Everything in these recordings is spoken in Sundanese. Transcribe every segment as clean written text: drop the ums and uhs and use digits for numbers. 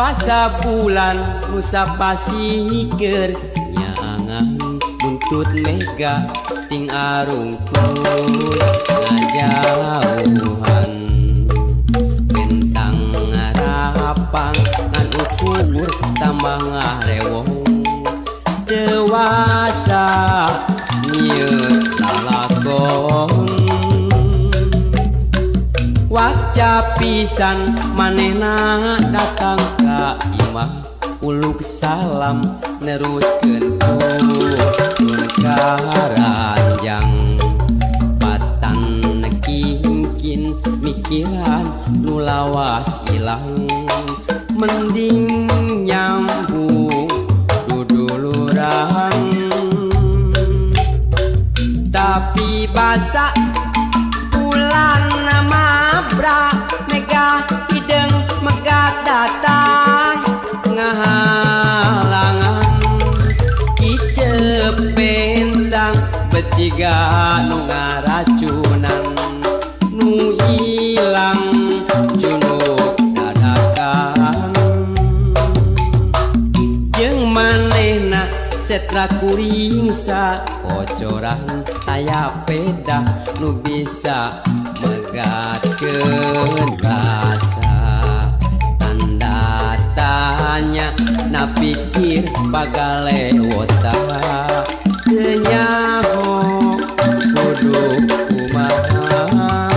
Basa bulan nusa pasikeur nyaangan buntut mega ting arungkut ngajauhan bentang ngarapang ngan ukur tambah ngarewong dewasa nyieun lalakon waca pisan manehna datang ka imah uluk salam neruskeun turun ka ranjang patan kingkin mikiran nu lawas ilang mending nyambung duduluran tapi basa bulan mabra mega hideng megat datang ngahalangan kicep bentang beciga nu ngaracunan nu ilang cunuk dadakan jeung manehna setra kuring sakocoran aya peda nu bisa megatkeun rasa tanda tanya na pikir bagalewota teu nyaho kudu kumaha.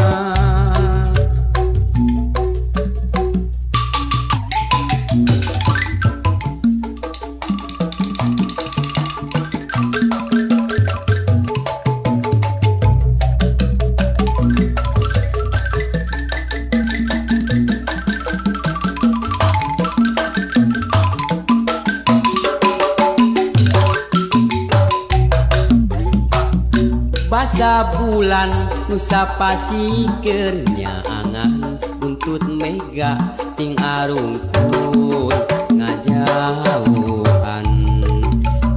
Basa bulan nusa pasikeur nyaangan buntut mega ting arungkut ngajauhan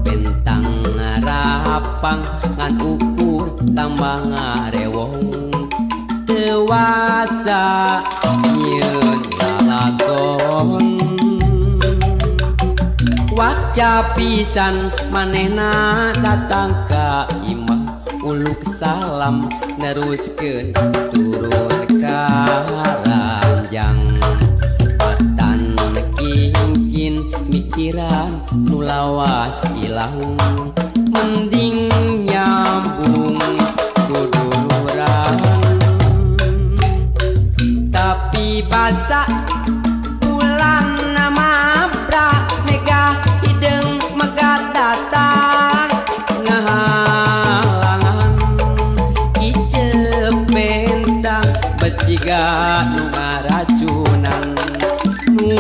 bentang ngarapang ngan ukur tambah ngarewong dewasa nyieun lalakon waca pisan manehna datang ka imah uluk salam neruskeun turun ka ranjang patan kingkin mikiran nu lawas ilang mending nyambung duduluran tapi basa bulan mabra mega hideng megat datang ngahalangan kicep bentang beciga nu ngaracunan nu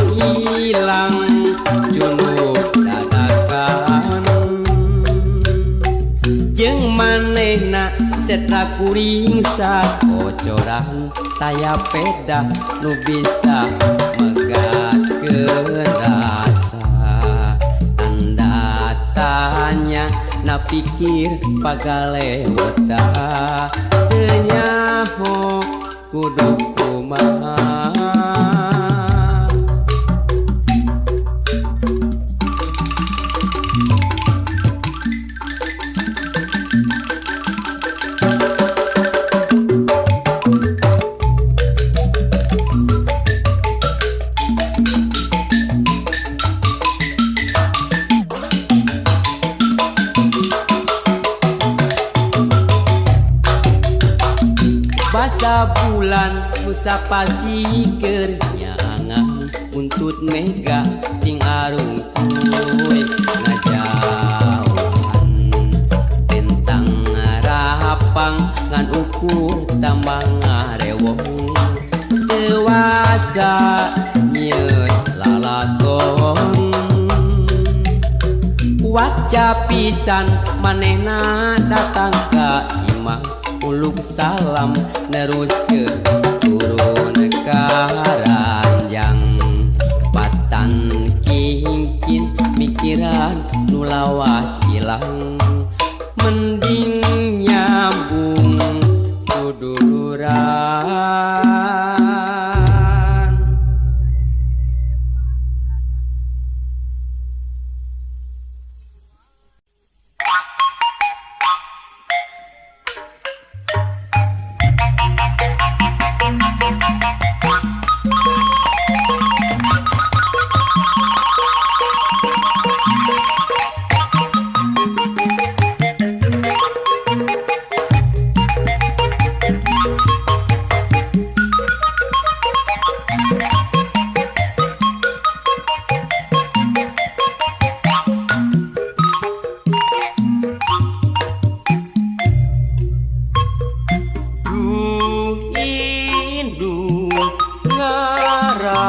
ilang cunuk dadakan jeung manehna setra kuring sakocoran taya peda nu bisa megatkeun rasa tanda tanya na pikir pagalewota teu nyaho kudu kumaha. Basa bulan nusa pasikeur nyaangan buntut mega ting arungkuy ngajauhan bentang ngarapang ngan ukur tambah ngarewong dewasa nyieun lalakon waca pisan manehna datang ka imah uluk salam neruskeun turun ka ranjang patan kingkin mikiran nu lawas ilang mending nyambung duduluran.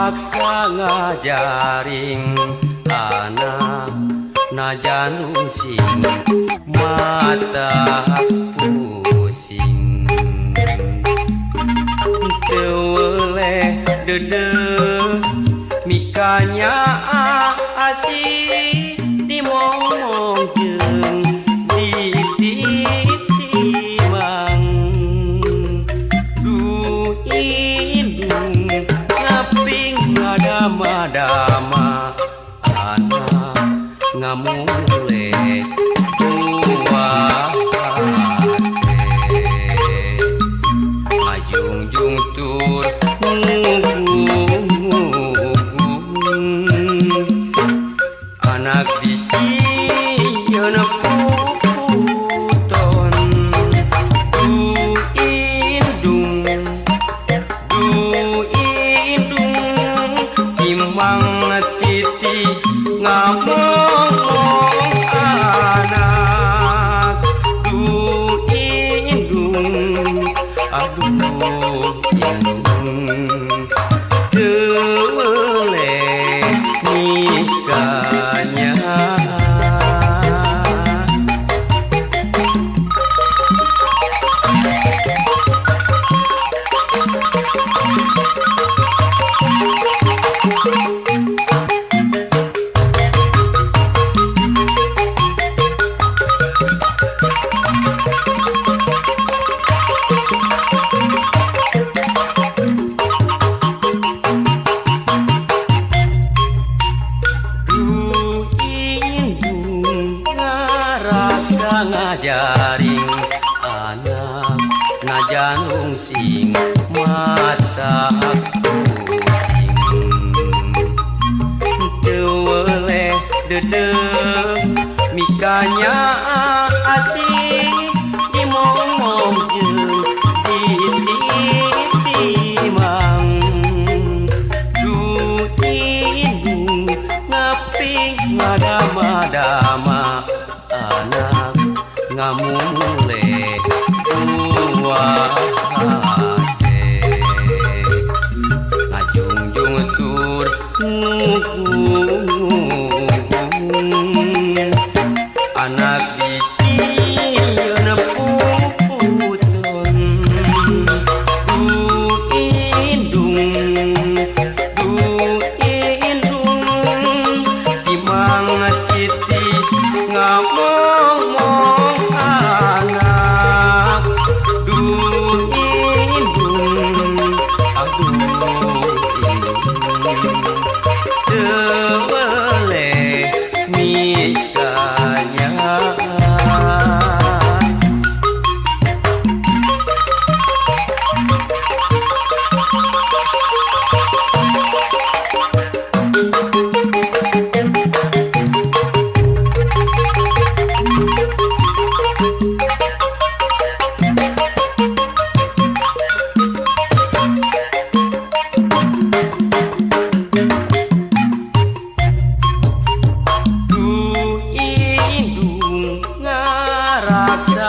Ngaraksa ngajaring anak najan rungsing mata pusing teu weleh deudeuh mikanya asih dimomong jeung dititimang duh indung ngaping ngadama-dama anak ngamule buah hate ngajungjung tur ngugung anak dijieun puputon duh indung timang titi ngamong anak duh indung aduh indung teu weleh nikahnya. Ngajaring anak najan rungsing mata pusing teu weleh deudeuh mikanya asih dimomong jeung dititimang duh indung ngaping ngadama-dama anak ngamule buah hate ngajungjung tur ngugung anak dijieun puputon duh indung timang titi ngamong anak duh indung aduh indung teu weleh mikanya.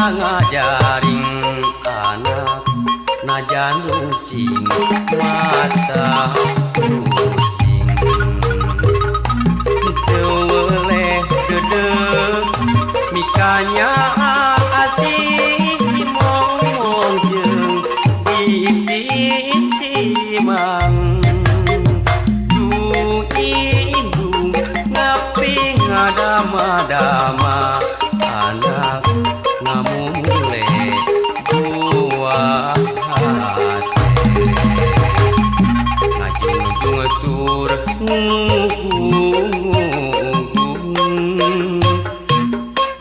Ngajaring anak najan rungsing mata pusing teu weleh deudeuh mikanya asih dimomong jeung dititimang duh indung ngaping ngadama-dama anak ngamule buah hate ngajungjung tur ngugung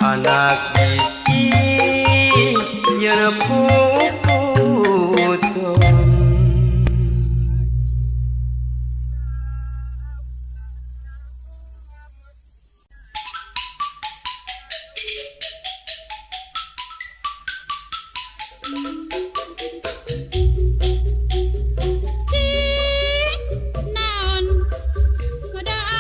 anak dijieun puputon. Cik naon kuda.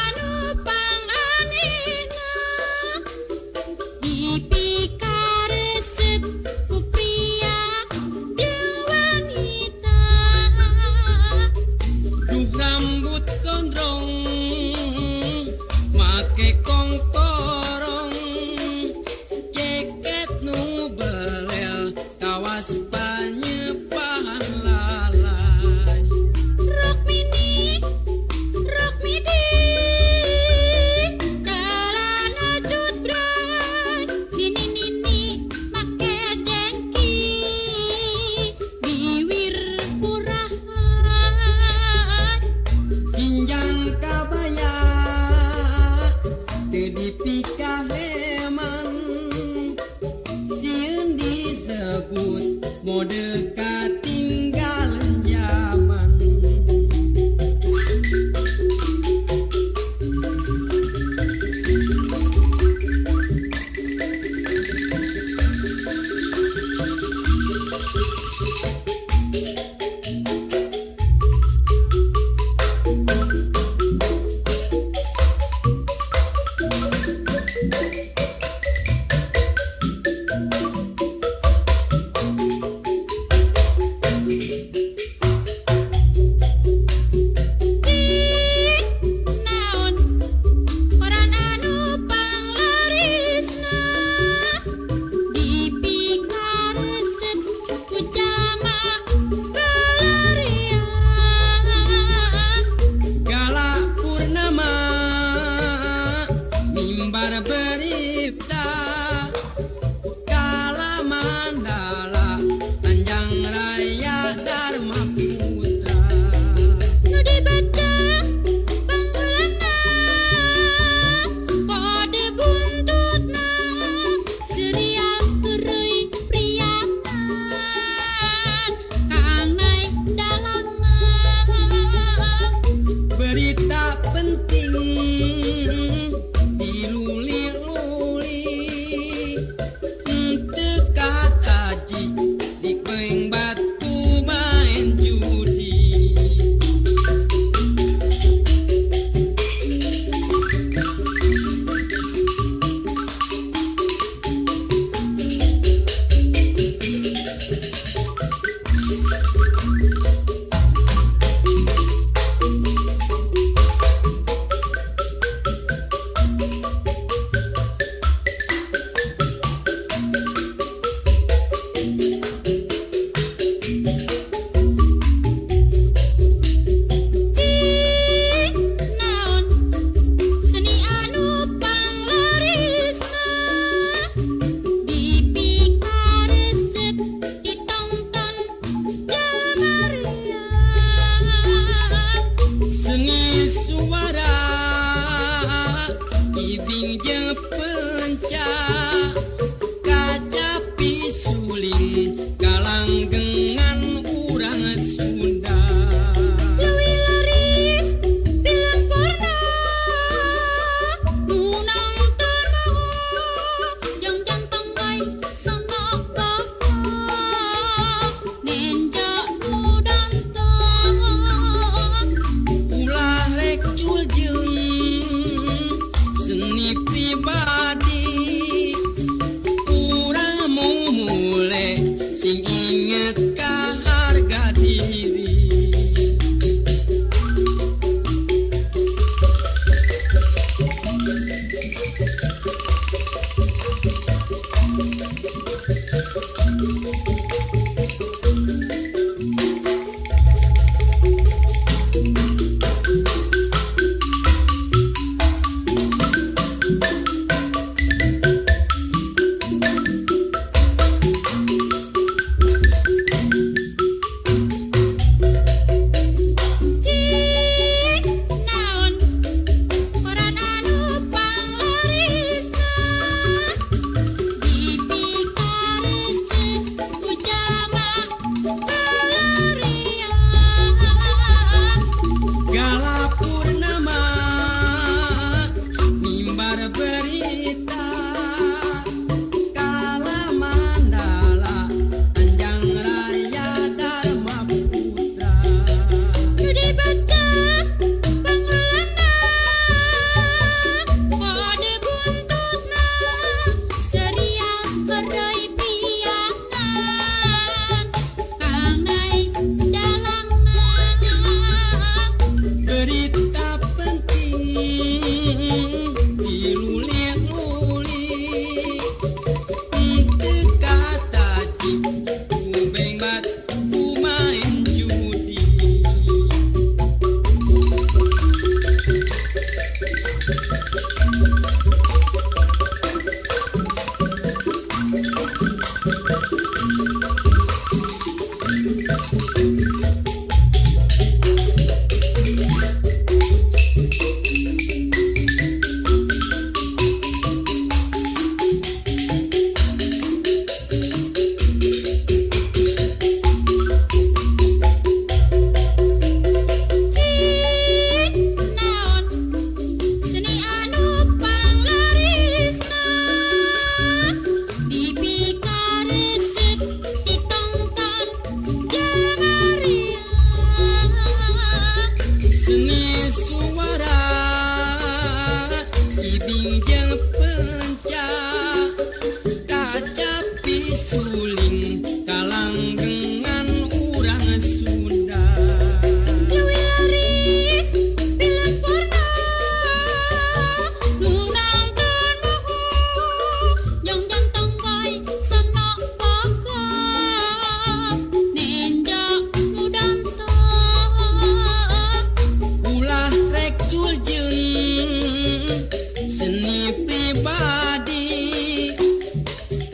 Seni pribadi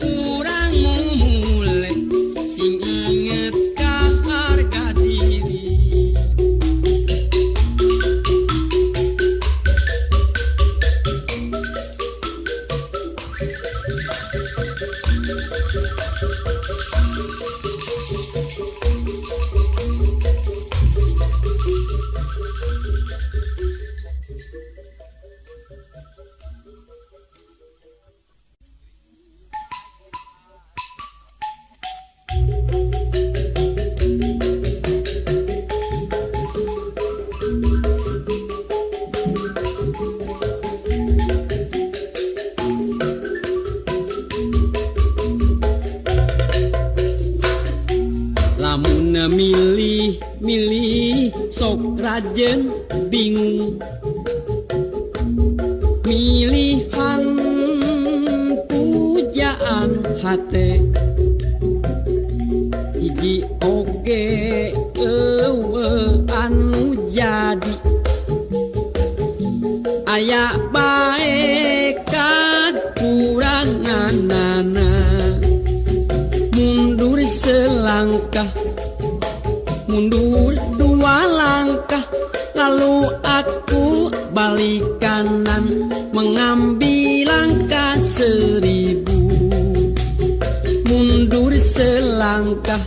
urang mumule sing inget ka harga diri. Lamun milih-milih sok rajen bingung, milihan pujaan hate hiji oge eueuh anu jadi aya bae kakuranganana. Mundur selangkah, mundur dua langkah, lalu aku balik kanan mengambil langkah 1000. Mundur selangkah,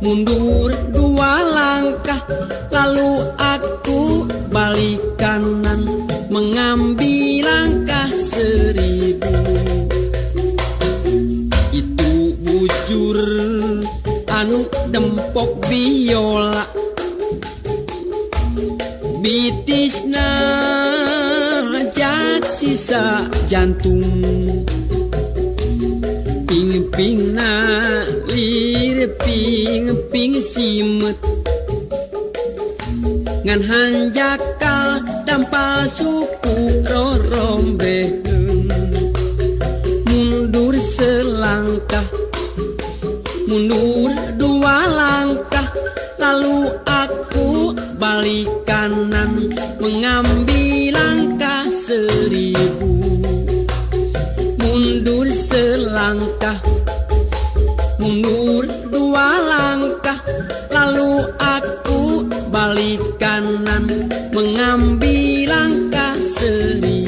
mundur dua langkah, lalu aku balik kanan mengambil langkah 1000. Itu bujur anu dempok biola, bitisna jak sisa jantung, ping-pingna lir ping-ping simet, ngan hanjakal dampal suku rorombeheun. Mundur selangkah, mundur dua langkah, lalu aku balik kanan mengambil langkah 1000. Mundur selangkah, mundur dua langkah, lalu aku balik kanan mengambil langkah 1000.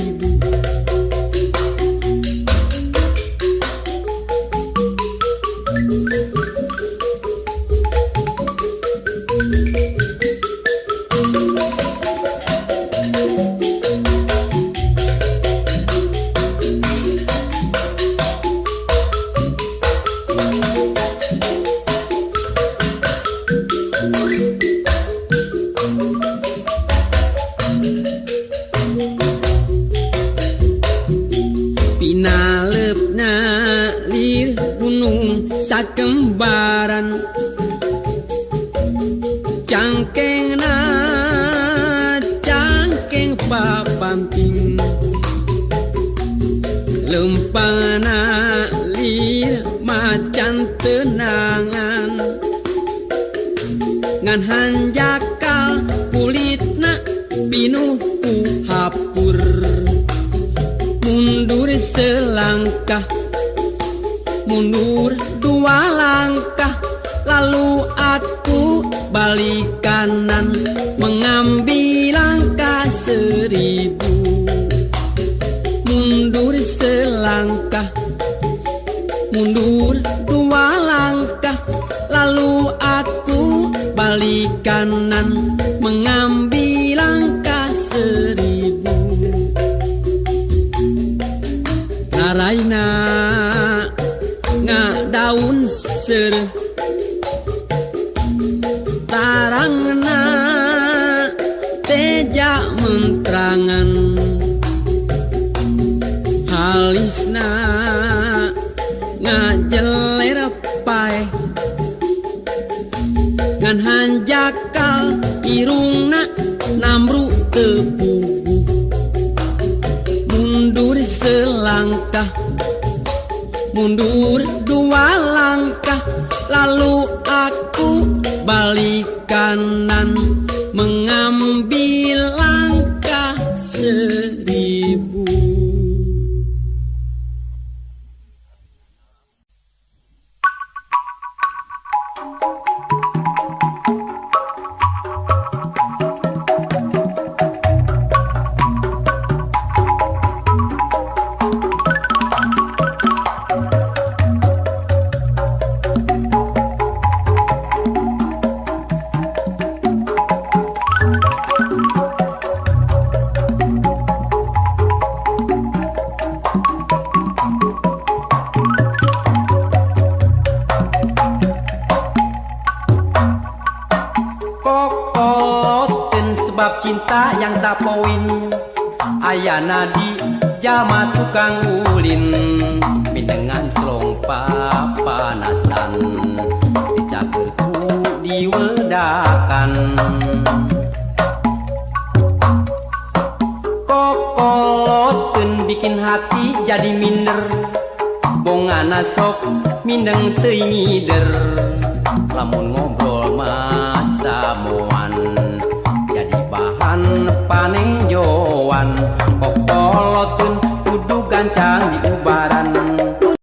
Pinalepna lir gunung sakembaran, cangkengna cangkeng papanting, lempangna lir macan tenangan, ngan hanjakal kulitna pinuh ku hapur. Mundur selangkah, mundur dua langkah, lalu aku balik kanan mengambil langkah 1000. Mundur selangkah, mundur dua langkah, lalu aku balik kanan mengambil langkah 1000. Taraina ngadaun seureuh, tarangna teja mentrangan, halisna ngajeler paeh, ngan hanjakal irungna namru teu puguh. Mundur selangkah, mundur dua langkah, lalu aku balik kanan mengambil langkah 1000. Bab cinta yang tak poin ayana di jalma tukang ulin minengan clong papanasan dicaker ku diwedakan kokoloteun bikin hati jadi minder bongana sok mindeng teuing ngider lamun ngobrol masamoan jadi bahan panenjoan kokoloteun kudu gancang diubah.